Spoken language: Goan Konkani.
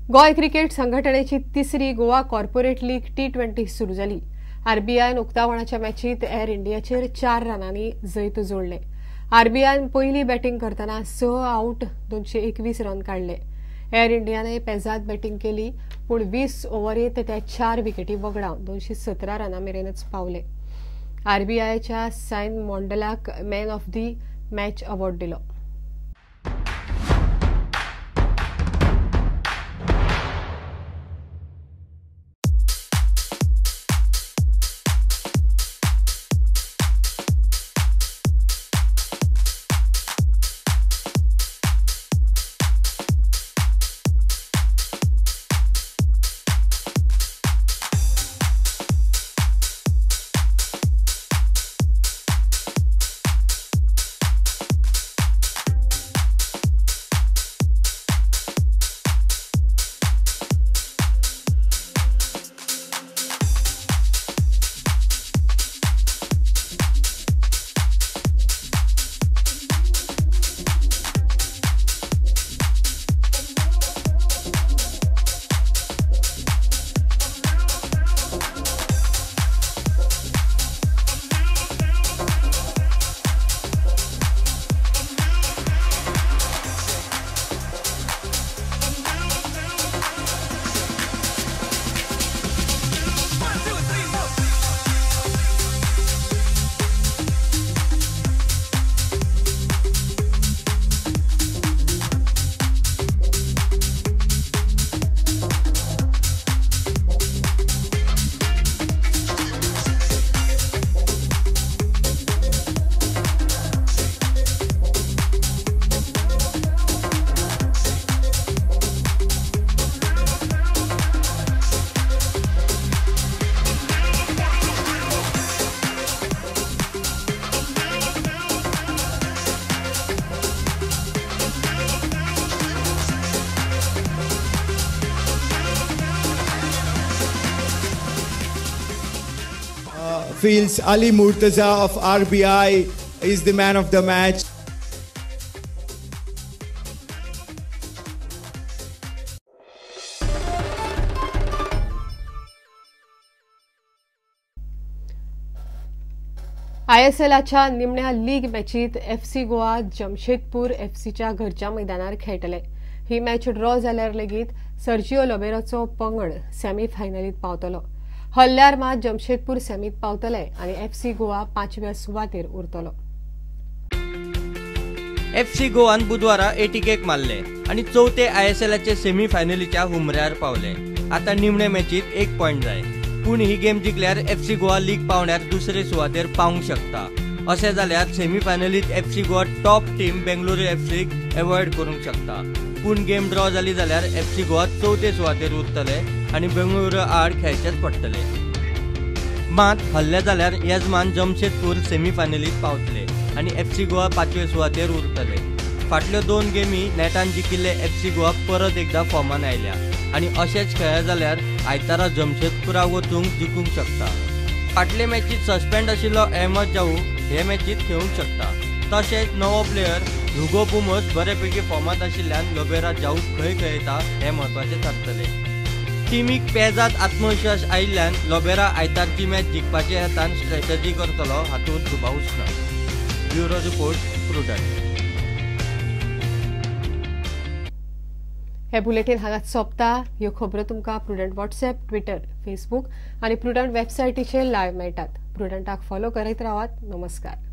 गोंय क्रिकेट संघटनेची तिसरी गोवा कॉर्पोरेट लीग T20 सुरू जाली. आरबीआयन उक्तावणाच्या मॅचीत एअर इंडियाचेर 4 रनांनी जैत जोडले. आरबीआयन पयली बॅटिंग करतना 6 आवट 221 रन काडले. एअर इंडियाने पेजाद बॅटिंग केली, पूण 20 ओव्हरीत ते 4 विकेटी वगडावन 217 रनां मेरेनच पावले. आरबीआयच्या sign मोंडलाक man of the match award दिलो. Feels Ali Murtaza of RBI is the man of the match. आयएसएलाच्या निमण्या लीग मॅचीत एफसी गोवा जमशेदपूर एफसीच्या घरच्या मैदानार खेळटले. ही मॅच ड्रॉ जाल्यार लेगीत सर्जिओ लोबेराचो पंगड सेमीफायनलीत पावतलो. हल्ल्यार मात जमशेदपूर सेमीत पावतले आनी एफसी गोवा 5व्या सुवातेर उरतलो. एफसी गोवान बुधवारा एटीकेक मारले आनी चवथे आयएसएलाचे सेमीफायनलीच्या हुमऱ्यार पावले. आता निमणे मॅचीत 1 पॉयंट जाय, पूण ही गेम जिखल्यार एफसी गोवा लीग पावण्यार दुसरे सुवातेर पावंक शकता. अशें जाल्यार सेमीफायनलीत FC Goa top team Bengaluru एफसीक एवॉयड करूंक शकता. पूण गेम ड्रॉ जाली जाल्यार एफसी गोवा चवथे सुवातेर उरतले आनी बेंगळुरू आड खेळचेच पडटले. मात हल्ले जाल्यार येजमान जमशेदपूर सेमीफायनलीत पावतले आनी एफसी गोवा 5वे सुवातेर उरतले. फाटल्यो 2 गेमी नेटान जिखिल्ले एफसी गोवा परत एकदा फॉर्मान आयल्या आनी अशेंच खेळ्ळे जाल्यार आयतारा जमशेदपुरा वचूंक जिखूंक शकता. फाटले मॅचीत सस्पेंड आशिल्लो अहमद जाऊ हे मॅचीत खेळूंक शकता. तशेंच नवो प्लेयर ह्युगो बुमस बरेपैकी फॉर्मांत आशिल्ल्यान लोबेरा जाऊ खंय खेळयता हें म्हत्वाचें थारतलें. टिमीक पेजाद आत्मविश्वास आयिल्ल्यान लोबेरा आयतारची मॅच जिखपाच्या हेतान स्ट्रॅटजी करतलो हातूंत दुबावूच ना. Bureau report, Prudent. हे बुलेटीन हांगाच सोंपता. ह्यो खबरो तुमकां प्रुडंट व्हॉट्सएप, ट्विटर, फेसबूक आनी प्रुडंट वेबसायटीचेर लायव्ह मेळटात. प्रुडंटाक फॉलो करीत रावात. नमस्कार.